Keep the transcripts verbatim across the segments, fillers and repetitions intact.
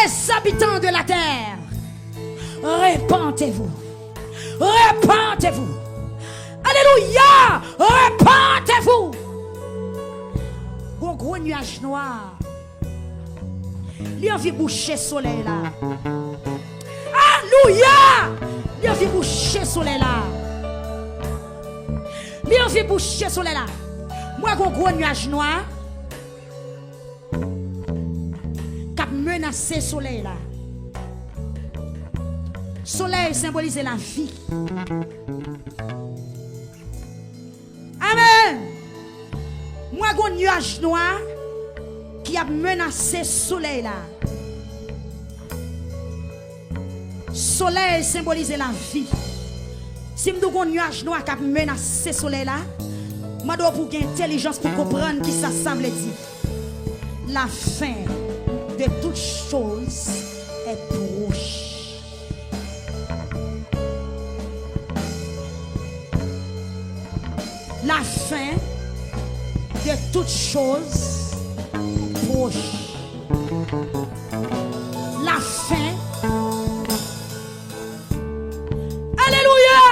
Les habitants de la terre, repentez-vous. Repentez-vous. Alléluia. Repentez-vous. Gon gwo nyaj nwa. Li anvi bouche solèy la. Alouya! Li anvi bouche solèy la. Li anvi bouche solèy la. Mwen gon gwo nyaj nwa k ap menase solèy la. Solèy senbolize lavi. Amèn. Mwen gon nyaj nwa ki ap menase solèy la. Solèy senbolize lavi. Si m di w gon nyaj nwa k ap menase solèy la, mande w pou w gen entèlijans pou w konprann kisa sa vle di. La fin de toutes choses est proche. La fin de toutes choses est proche. La fin. Alléluia.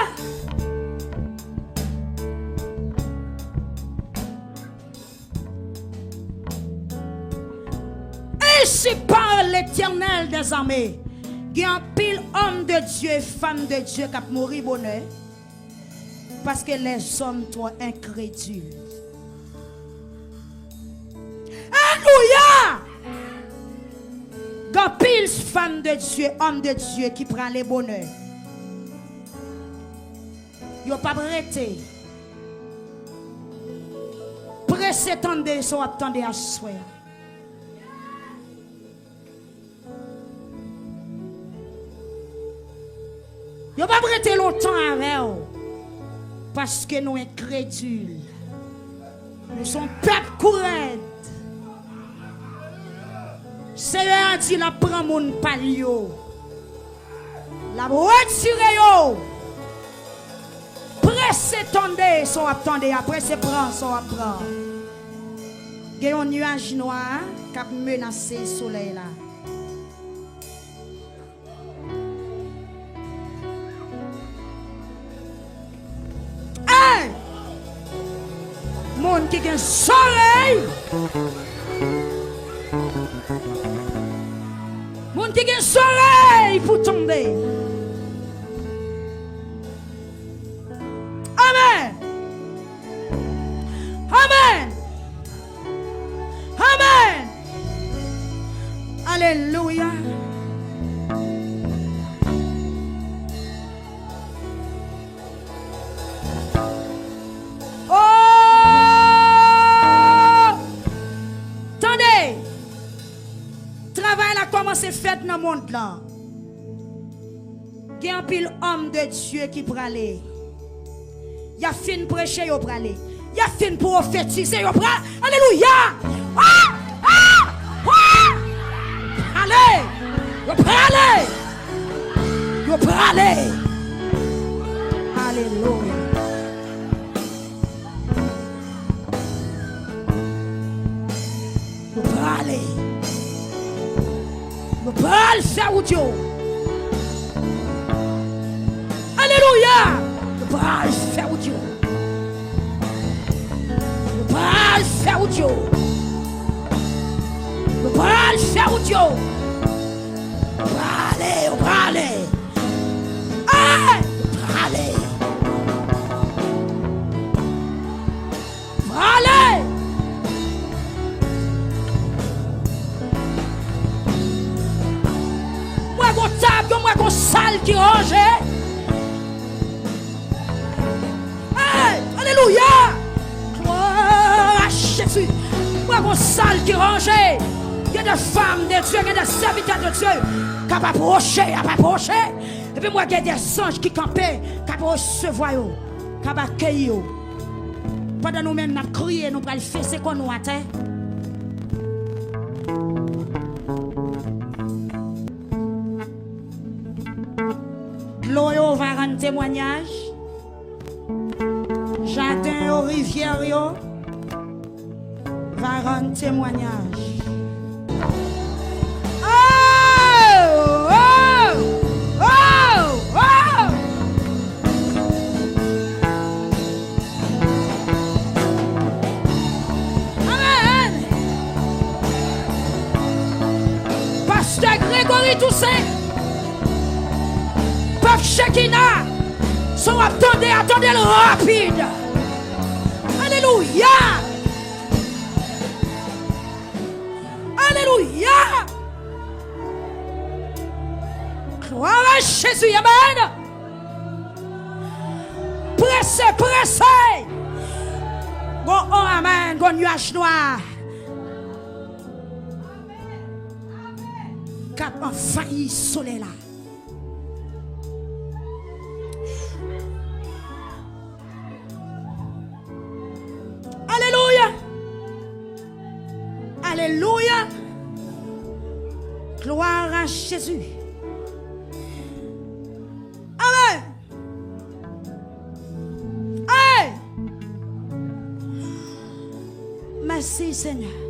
Ainsi parle l'Éternel des armées. Gen anpil òm de Dye, fanm de Dye k ap mouri bonè, paske lèzòm twò enkredil. Alelouya! Gen anpil fanm de Dye, òm de Dye ki prale bonè. Yo p ap rete. Prese tande sa w ap tande aswè a. Yo p ap rete lontan avè w, paske nou enkredil. Nou se yon pèp kou rèd. Seyè a di l ap pran moun pa l yo. L ap retire yo. Prese tande sa w ap tande a, prese pran sa w ap pran. Gen yon nyaj nwa k ap menase solèy la. Hey! Moun ki gen zòrèy, moun ki gen zòrèy pou tande. Amèn. Amèn. Amèn. Alelouya. Oh! Tande! Travay la kòmanse fèt nan mond lan. Gen anpil òm de Dye ki prale. Y ap fin preche, yo prale. Y ap fin pwofetize, yo prale. Alelouya! Ah! Ah! Ah! Prale! Yo prale! Yo prale! Alelouya! Yo prale. Yo pral fè wout yo. Alelouya. Yo pral fè wout yo. Yo pral fè wout yo. Yo pral fè wout yo. Yo prale, yo prale. Hey! Yo prale. Prale! Mwen gon tab, yo, mwen gon sal ki ranje. Hey! Alelouya! Glwa a Jezi! Mwen gon sal ki ranje. Gen de fanm de Dye, gen de sèvitè de Dye k ap apwoche, ap apwoche. Epi mwen gen de zanj ki kanpe, k ap resevwa yo, k ap akeyi yo. Pandan nou menm n ap kriye, nou pral fese kò nou atè. Dlo yo va rann temwanyaj. Jaden yo, rivyè yo va rann temwanyaj. Ah! Espiritu Sen. Pèp Chekina, sa w ap tande a, tande l rapid. Alelouya! Alelouya! Glwa a Jezi, amèn! Prese, prese! Gon o amèn, gon nyaj nwa k ap anvayi solèy la. Alelouya! Alelouya! Glwa a Jezi! Amèn! Hey! Mèsi, Senyè.